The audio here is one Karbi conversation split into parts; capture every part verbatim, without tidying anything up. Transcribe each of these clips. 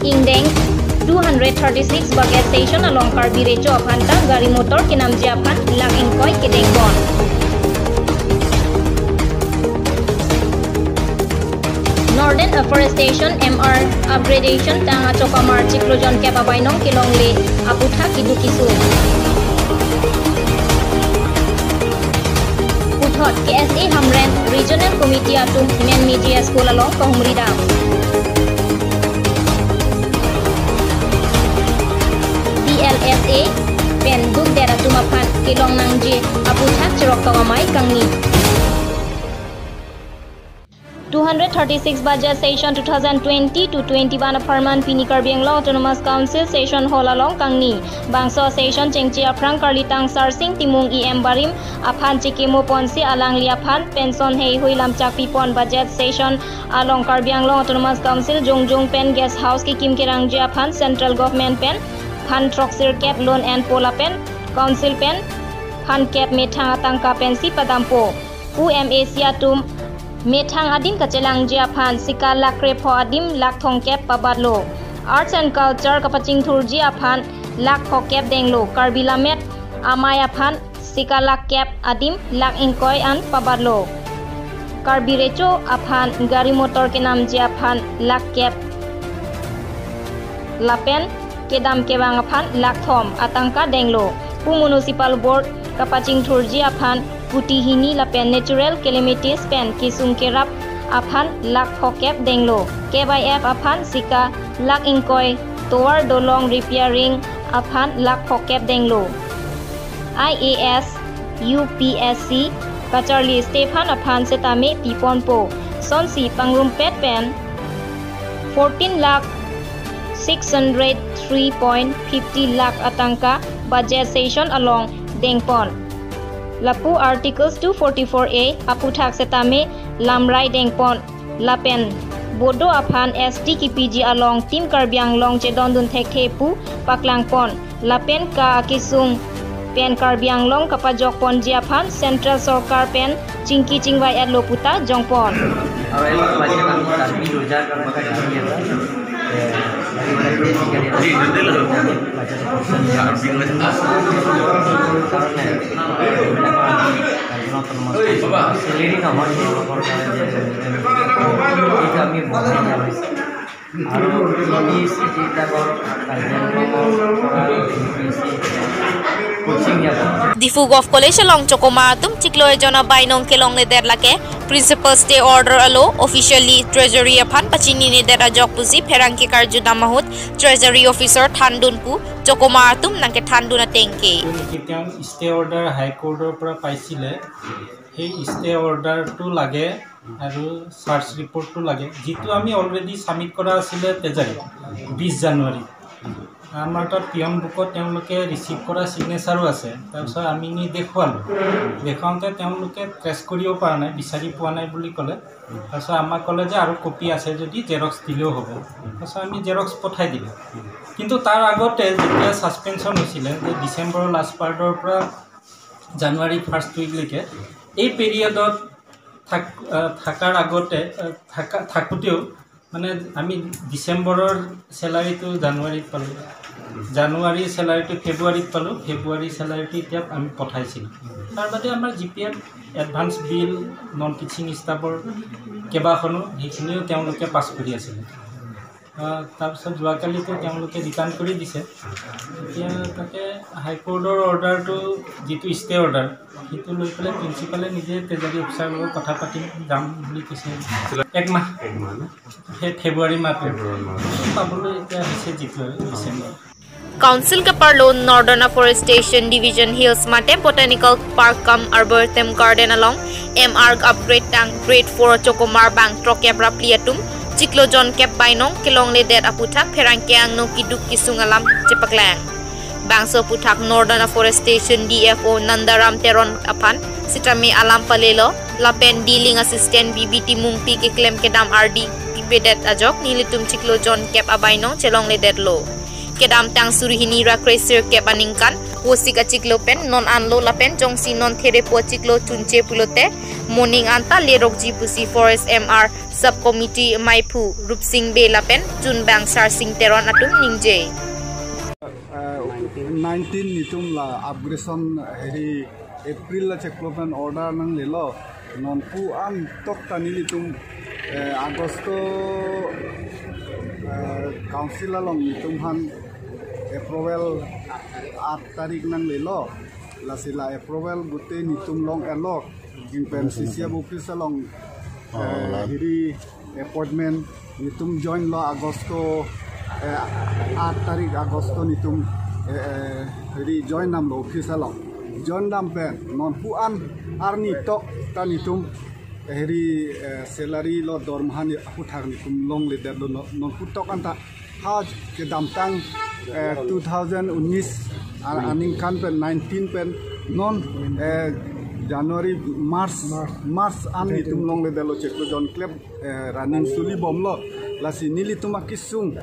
Ingdeng two hundred thirty-six budget session along Karbi Recho aphan ta gari motor kenamji aphan lakh ingkoi kedengpon. Northern Afforestation M R upgradation tang achokamar chiklo jonkep abainong kelongle aputhak keduk kesung. Puthot K S A Hamren Regional Committee atum Menmeji School along kahumri dam. T L S A pen dukdet atum aphan kelong nangji aputhak chiroktok amei kangni. Two hundred thirty-six budget session two thousand twenty to twenty-one apharman pini Karbi Anglong Autonomous Council Session Hall along kangni. Bangso session chengche aphrang Karlitang Sarsing Timung E M barim aphan chekimo ponsi alangli aphan pension heihui lamchak pipon. Budget session along Karbi Anglong Autonomous Council jongjong pen guest house kekim kerangji aphan central government pen phan throksirkep loan enpo lapen council pen phan kep methang atangka pensi padampo. Pu M A C atum methang adim kachelangji aphan sika lakh krepho adim lakh thomkep pabatlo. Arts and Culture kapachingthurji aphan lakh phokep denglo. Karbi Lammet Amei aphan sika lakh kep adim lakh ingkoi an pabatlo. Karbi Recho aphan gari motor kenamji aphan lakh kep lapen kedam kevang aphan lakh thom atangka denglo. Pu Municipal Board kapachingthurji aphan kuti hini lapen natural calamities pen kesung kerap aphan lakh phokep denglo. K Y F aphan sika lakh ingkoi, tovar dolong repairing aphan lakh phokep denglo. I A S, U P S C kacharli Stephen aphan setame piponpo. Sonsi pangrumpet pen fourteen lakh six hundred three point fifty lakh atangka budget session along dengpon. Lapu Articles two forty-four A aputhak setame lamrai dengpon. Lapen Bodo aphan S T kepiji along Team Karbi Anglong chedondun thekthe pu paklangpon. Lapen ka akesung pen Karbi Anglong kapajokponji aphan Central Sorkar pen chingki chingvai-etlo puta jongpon. আৰু ই চি টি বিলাকৰ কাৰ্বি আংলঙৰ পৰা ই চি টি কচিং দিয়া হয়। Diphu Govt College along chokomar atum chiklo ejon abainong kelongledet lake principal stay order alo officially treasury aphan pachininedet ajok pusi pherangke karjudam ahut treasury officer thandun pu chokomar atum nangkethandun ateng ke. গতিকে তেওঁ stay order high কোৰ্টৰ পৰা পাইছিলে, সেই ষ্টে অৰ্ডাৰটো লাগে আৰু চাৰ্চ ৰিপৰ্টটো লাগে, যিটো আমি অলৰেডি ছাবমিট কৰা আছিলে তেজাৰি বিছ জানুৱাৰী। আমাৰ তাত পিয়ন বুকত তেওঁলোকে ৰিচিভ কৰা ছিগনেচাৰো আছে। তাৰপিছত আমি নি দেখুৱালোঁ, দেখুৱাওঁতে তেওঁলোকে ট্ৰেচ কৰিব পৰা নাই, বিচাৰি পোৱা নাই বুলি ক'লে। তাৰপিছত আমাক ক'লে যে আৰু কপি আছে যদি জেৰক্স দিলেও হ'ব। তাৰপিছত আমি জেৰক্স পঠাই দিলোঁ। কিন্তু তাৰ আগতে যেতিয়া ছাছপেনশ্যন হৈছিলে, যে ডিচেম্বৰৰ লাষ্ট পাৰ্টৰ পৰা জানুৱাৰী ফাৰ্ষ্ট উইকলৈকে, এই পিৰিয়ডত থাক-, আহ, থাকাৰ আগতে, আহ, থাকা, থাকোঁতেও মানে আমি ডিচেম্বৰৰ চেলাৰীটো জানুৱাৰীত পালোঁ, জানুৱাৰীৰ চেলাৰীটো ফেব্ৰুৱাৰীত পালোঁ, ফেব্ৰুৱাৰী চেলাৰীটো এতিয়া আমি পঠাইছিলোঁ। তাৰ বাদে আমাৰ জি পি এফ এডভান্স বিল, নন টিচিং ষ্টাফৰ কেইবাখনো, সেইখিনিও তেওঁলোকে পাছ কৰি আছিলে। আহ, তাৰপিছত যোৱাকালিতো তেওঁলোকে ৰিটাৰ্ণ কৰি দিছে। এতিয়া তাকে হাইকোৰ্টৰ অৰ্ডাৰটো, যিটো ষ্টে অৰ্ডাৰ, সেইটো লৈ পেলাই প্ৰিন্সিপালে নিজে ট্ৰেজাৰী অফিচাৰৰ লগত কথা পাতিম, যাম বুলি কৈছে। একমাহ। একমাহ ন? ফে-, ফেব্ৰুৱাৰী মাহটো। ফেব্ৰুৱাৰী মাহটো। পাবলৈ এতিয়া হৈছে যিটো আৰু December. Council kaparlo Northern Afforestation Division Hills Matem Botanical Park cum Arboretum Garden along M R upgrade tang grade four chokomar bang throkep ra phli atum chiklo jonkep bainong kelongledet aputhak pherangke angno keduk kesung alam chepaklang. Bangso aputhak Northern Afforestation D F O Nandaram Teron aphan sitame alam palelo lapen Dealing Assistant B B Timungpi keklem kedam ardi pipedet ajok nelitum chiklo jonkep abainong chelongledetlo. Kedamtang suri hini ra kre sirkep aningkan Hosik achiklo pen non anlo lapen jongsi non therepo achiklo chunche pulote moning anta lerokji pusi Forest M R Sub Committee maiphu Rupsing Bey lapen chunbang Sarsing Teron atum ningje. Eh, nineteen nitum la aggression heri April la chiklo pen order nanglelo. Non pu an tok ta nelitum, eh, Agosto, eh, council along nitum han approval aat tarik nanglelo. Lasi la approval gute nitum long-etlo. Ingpen C C F office along, eh, hiri appointment nitum join lo Agosto, eh, aat tarik Agosto nitum, eh, eh, hiri join damlo office along. Join dam pen non pu an arni tok ta nitum, eh, hiri, eh, salary lo dormaha ni aphuthak nitum longledetlo, non, non pu tok anta ha kedamtang, eh, two thousand unis a-, aningkan pen nineteen pen non, eh, January, March, March an nitum longledetlo chiklo jon klep, eh, running suli bomlo. Lasi nelitum akesung,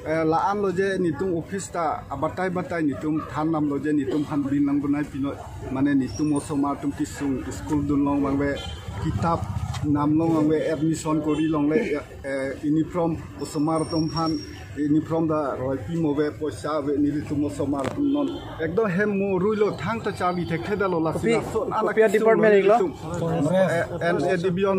eh, la-anlo je nitum office ta abatai batai nitum than damlo je nitum han bin lang bunai pino, mane nitum osomar atum kesung school dunlong abangve, kitap namlong abangve, admission kori longle, eh, uniform osomar atum han uniform ta roipi move, poisa ave, nelitum osomar atum non ekdom hem mo ruilo, thangta charli thekthedetlo. Lasi kopi, laso kopi anak department sung iklo? Nelitum, eh, N A division,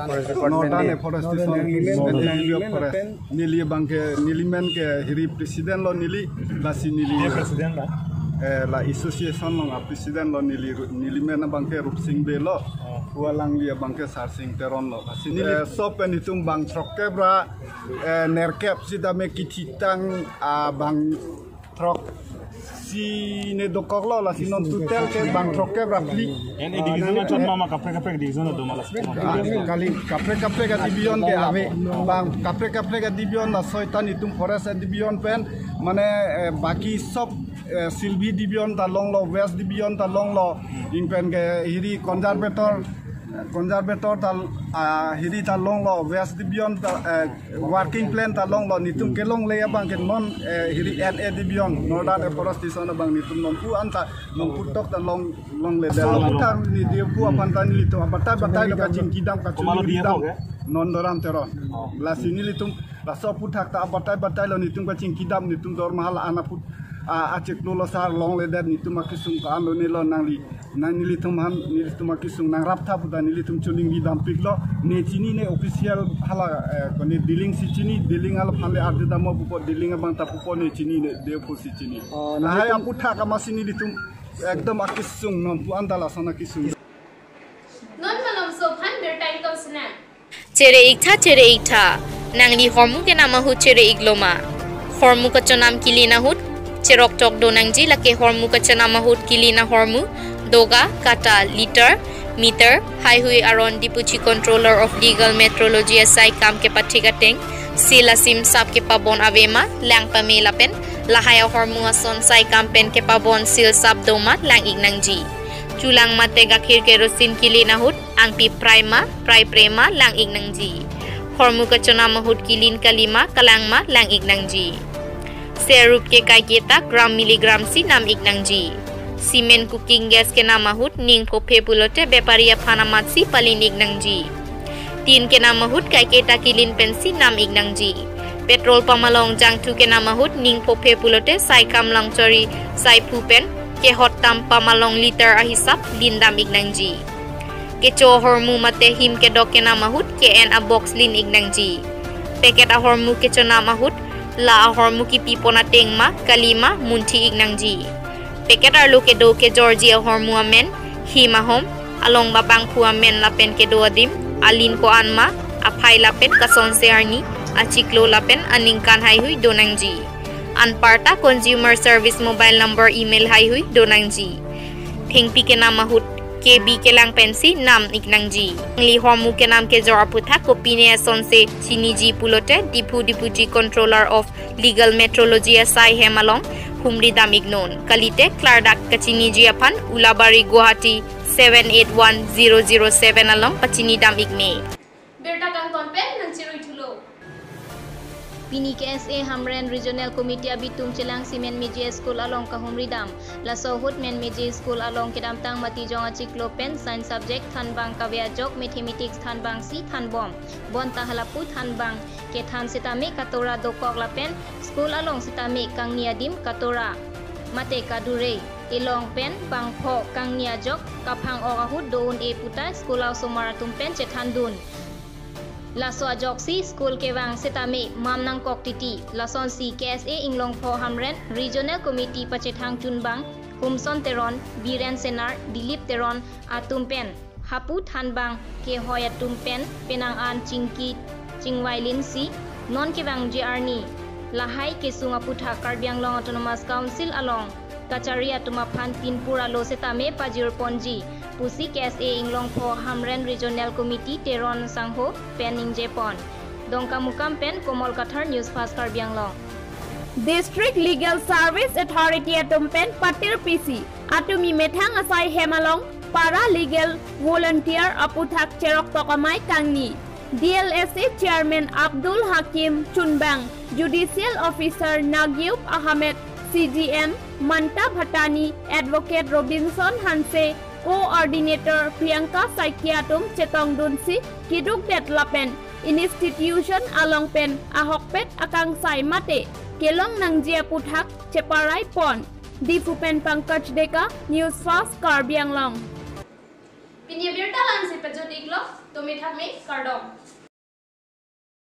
Forest Department. Northern Afforestation, N A division Forest. Neli abangke, neli men ke hiri president lo neli, lasi neli, eh, president la? Eh, la association along a-president lo neli, neli men abangke Rupsing Bey lo. Pu alangli abangke Sarsing Teron lo. Lasi neli, eh, sop pen nitum bang throkkep ra, eh, nerkep sitame kithitang, ah, bang throksi ne dokoklo, lasi non total ke bang throkkep ra phli. N A division achot ma ma kaprek kaprek division do ma la? Ah, kali kaprek kaprek a-division ke ave, bang kaprek kaprek a-division la soi ta nitum Forest a-division pen, mane, eh, baki sop, eh, Silvi division ta longlo, West division ta longlo, ingpen ke hiri conservator, conservator ta, ah, hiri ta longlo, West division ta, eh, working plan ta longlo, nitum kelongle abangke non, eh, hiri N A division, Northern Afforestation abang nitum non pu anta, non pu tok ta long, longledetlo. Aphuthak ni D F O aphan ta nelitum abatai batai lo kachingki dam, kachingki dam. Nondoram Teron. Lasi nelitum laso aphuthak ta abatai batai lo nitum kachingki dam, nitum dormaha la-an aput, ah, achiklo lo sar longledet, nitum akesung ko-an lo nelo nangli. Nang nelitum han, nelitum akesung nangraptha pu ta nelitum choningri dampiklo. Ne chinine official hala, eh, kone dealing si chini, dealing hala aphan le arju dampo pupo, dealing abang ta pupo ne chinine, D F O si chini. Oh, lahai nelitum aphuthak amatsi nelitum ekdom akesung non pu anta lason akesung. Non malomso aphan birta ingkoi sinang. Chere-iktha, chere-iktha. Nangli hormu kenam ahut chere-iklo ma? Hormu kachonam kilin ahut cheroktok do nangji, lake hormu kachonam ahut kilin ahormu, doga, kata, liter, meter, haihui aron Diphuji Controller of Legal Metrology asai kam kepathik ateng, seal asim sap kepabon ave ma, lang pame lapen lahai ahormu ason sai kam pen kepabon seal sap do ma, lang-ik nangji. Chulang mate gakhir kerosene kilin ahut angpi prai ma, prai pre ma, lang-ik nangji. Hormu kachonam ahut kilin kali ma, kalang ma, lang-ik nangji. Serup ke kaiketa gram milligram si nam-ik nangji. Cement cooking gas kenam ahut ning phophe pulote bepari aphan amatsi palin-ik nangji. Tin kenam ahut kaiketa kilin pensi nam-ik nangji. Petrol pump along jangthu kenam ahut ning phophe pulote sai kam langchori saiphu pen kehot tam pump along liter ahisap lindam-ik nangji. Kecho ahormu mate him kedok kenam ahut ke-en a-box lin-ik nangji. Packet ahormu kechonam ahut la ahormu kipipon ateng ma, kali ma, munthi-ik nangji. Packet arlo kedo kejorji ahormu amen, him ahom, along abangphu amen lapen kedo adim, alin ko-an ma, aphai lapen kasonse arni, achiklo lapen aningkan haihui do nangji. Anparta consumer service mobile number, email haihui do nangji. Thengpi kenam ahut K B kelang pensi nam-ik nangji. Nangli hormu kenam kejor aphuthak kopine asonse chiniji pulote Diphu Diphuji Controller of Legal Metrology asai hem along humri dam-ik non. Kalite klardak kachiniji aphan Ulabari Guwahati seven eight one zero zero seven along pachini dam-ik ne. Birta kangton pen nangchirui thulo. Pini K S A Hamren Regional Committee abitum chelang si Menmeje School along kahumri dam. Laso ahut Menmeje School along kedamtang Matijong achiklo pen Science subject thanbang kave ajok Mathematics thanbang si thanbom. Bonta halapu thanbang kethan setame katora dokok lapen school along setame kangni adim katora mate kadure elong pen bangpho kangni ajok kaphang-ok ahut do-un-e puta school a-osomar atum pen chethandun. Laso ajoksi school kevang setame mam nangkok titi. Lasonsi K S A Inglongpho Hamren Regional Committee pachethang chunbang Humson Teron, Biren Senar, Dilip Teron atum pen hapu thanbang kehoi atum pen penang an chingki chingvailinsi non kevangji arni lahai kesung aputhak Karbi Anglong Autonomous Council along kachari atum aphan pinpur alo setame pajirponji pusi K S A Inglongpho Hamren Regional Committee Teron Sangho pen ningjepon. Dongkamukam pen Komol Kathar, News Fast Karbi Anglong. District Legal Service Authority atum pen patir pisi atumi methang asai hem along para legal volunteer aputhak cheroktok amei kangni. D L S A Chairman Abdul Hakim chunbang, Judicial Officer Nagyup Ahmed, C G M Manta Bhatani, Advocate Robinson Hanse, Coordinator Priyanka Saikia atum chetongdunsi kedukdet lapen institution along pen ahokpet akangsai mate kelong nangji aputhak cheparaipon. Diphu pen Pankaj Deka, News Fast Karbi Anglong. Pini abirta la-ansi pajut-iklo, tumi thakme kardom.